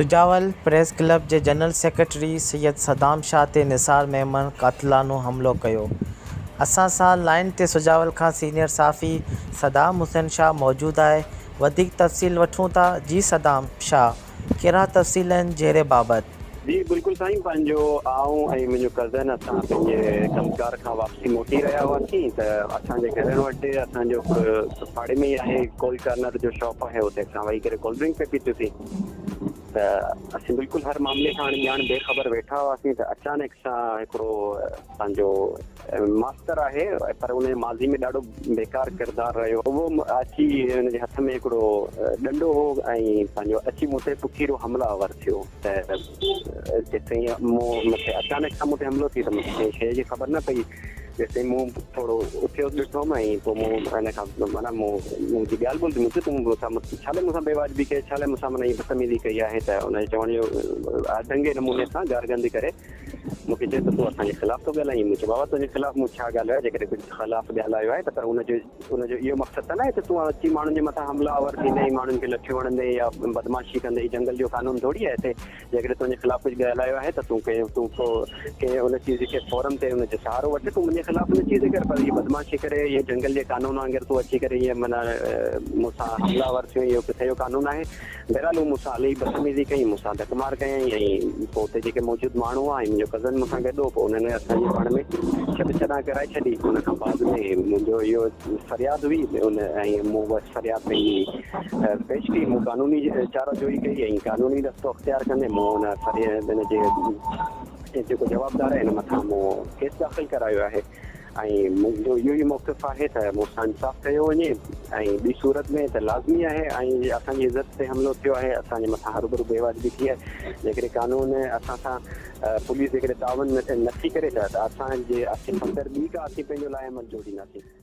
Sujawal press club جي general secretary Syed Saddam Shah تي نثار ميمڻ قاتلانو حملو ڪيو. اسان سان لائين تي سجاول کان سينيئر صحافي صدام حسين شاهه موجود آهي وڌيڪ تفصيل وٺون ٿا جي صدام شاهه ڪهڙا تفصيل آهن جهيڙي بابت. جي بلڪل سائين پنهنجو آئون ۽ منهنجو ڪزن اسان پنهنجي ڪم ڪار کان واپسي موٽي رهيا هئاسين ته اسان جي گهرن وٽ اسان جو هڪڙو پاڙي ۾ ئي آهي ڪولڊ ڪارنر جو شاپ آهي اتي اسان ويهي ڪري ڪولڊ ڊرنڪ پئي پيتوسين ته اسين بلڪل هر معاملي کان اڻ ڄاڻ بي خبر ويٺا هئاسين ته اچانڪ سان هڪڙو پنهنجو ماستر آهي پر ان جو ماضي ۾ ڏاڍو بيڪار ڪردار رهيو اهو اچي ان جي هٿ ۾ هڪڙو ڏنڊو هو ۽ پنهنجو اچي مون تي پکيرو حمله آور ٿيو ته جيستائين مون مون کي اچانڪ سان مون تي حملو ٿي ته مون کي ڪنهن شيء جي خبر نه پئي جيستائين مون ٿورو اٿيو ڏٺم ۽ پوء مون هن کان معنيٰ مون منهنجي ڳالهه ٻولهه ٿي مون چيو تون مون سان ڇا لاء مون سان بي واجبي ڪئي ڇا لاء مون سان معنيٰ ائين بدتميزي ڪئي آهي ته ان جي چوڻ جو ڍنگي نموني سان گارگندي ڪري مون کي چيو ته تون اسان جي خلاف ٿو ڳالهائين مون چيو بابا تنهنجي خلاف مون ڇا ڳالهايو آهي جيڪڏهن ڪجهه خلاف ڳالهايو آهي ته پر ان جو ان جو اهو مقصد ته ناهي ته تون اچي ماڻهن جي مٿان حمله آور ٿيندين ماڻهن کي لٺيون هڻندين يا بدمعاشي ڪندين جنگل جو قانون ٿوري آهي هتي جيڪڏهن تنهنجي خلاف ڪجهه ڳالهايو آهي ته تون ڪنهن تون ڪو ڪنهن ان چيز کي فورم تي ان جو سهارو وٺ تون منهنجي خلاف ان چيز ڪر پر هي بدمعاشي ڪري هي جنگل جي قانون وانگر تون اچي ڪري هيئن معنيٰ مون سان حمله آور ٿيو اهو ڪٿي جو قانون آهي بهرحال هو مون سان الاهي بدتميزي ڪئي مون سان ڌڪ مار ڪيائين ۽ پوء اتي جيڪي موجود ماڻهو هئا ۽ منهنجو ڪزن مون سان گڏ هو پوء انهن اسان جي پاڻ ۾ ڇڏ ڇڏان ڪرائي ڇڏي ان کان بعد ۾ منهنجو اهو فرياد هئي ان ۽ مون بس فرياد پنهنجي پيش ڪئي، مون قانوني چاره جوئي ڪئي ۽ قانوني رستو اختيار ڪندي مون ان فرياد ان جي جيڪو جوابدار آهي ان مٿان مون ڪيس داخل ڪرايو آهي ۽ منهنجو اهو ئي موقف آهي ته مون سان انصاف ڪيو وڃي ۽ ٻي صورت ۾ ته لازمي آهي ۽ اسان جي عزت تي حملو ٿيو آهي اسان جي مٿان هروڀرو بي واجبي ٿي آهي جيڪڏهن قانون اسان سان پوليس جيڪڏهن تعاون نٿي ڪري ته اسان جي اسين فردر ٻي ڪا اسين پنهنجو لاء عمل جوڙينداسين.